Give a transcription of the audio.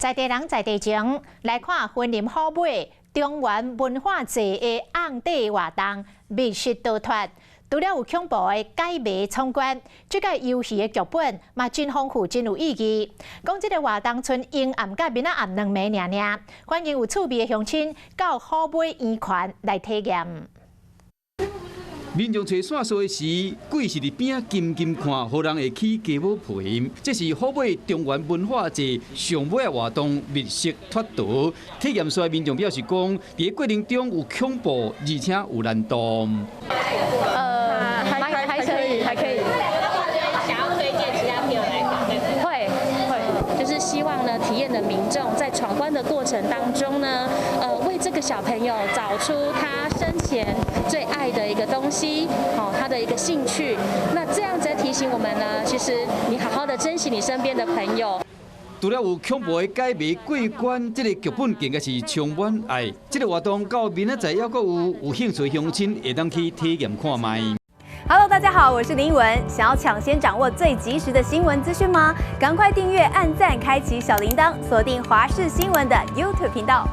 在地人在地情，來看雲林虎尾中原文化節的甕底活動密室逃脫。除了有恐怖的解謎闖關，這个遊戲的劇本嘛真豐富、真有意義。講這个活動賰陰暗佮明仔暗兩暝爾爾，歡迎有趣味的鄉親到虎尾圓環來體驗。民眾揣線索的時，鬼是佇邊仔緊緊看，予人會起雞毛皮。這是虎尾中原文化節上尾的活動密室脫逃體驗。所以民眾表示講，佇過程中有恐怖，而且有難度。還可以，還可以。想要推薦其他朋友來挑戰？會會，就是希望呢，體驗的民眾在闖關的過程當中呢，為這個小朋友找出他生前最愛的一個東西，好，他的一個興趣。那這樣子提醒我們呢，其實你好好的珍惜你身邊的朋友。除了有恐怖的解謎過關，這个劇本更加是充滿愛。這个活動到明仔載猶閣有，有興趣鄉親會當去體驗看覓。 Hello，大家好，我是林文。想要搶先掌握最及時的新聞資訊嗎？趕快訂閱、按讚、開啟小鈴鐺，鎖定華視新聞的 YouTube 頻道。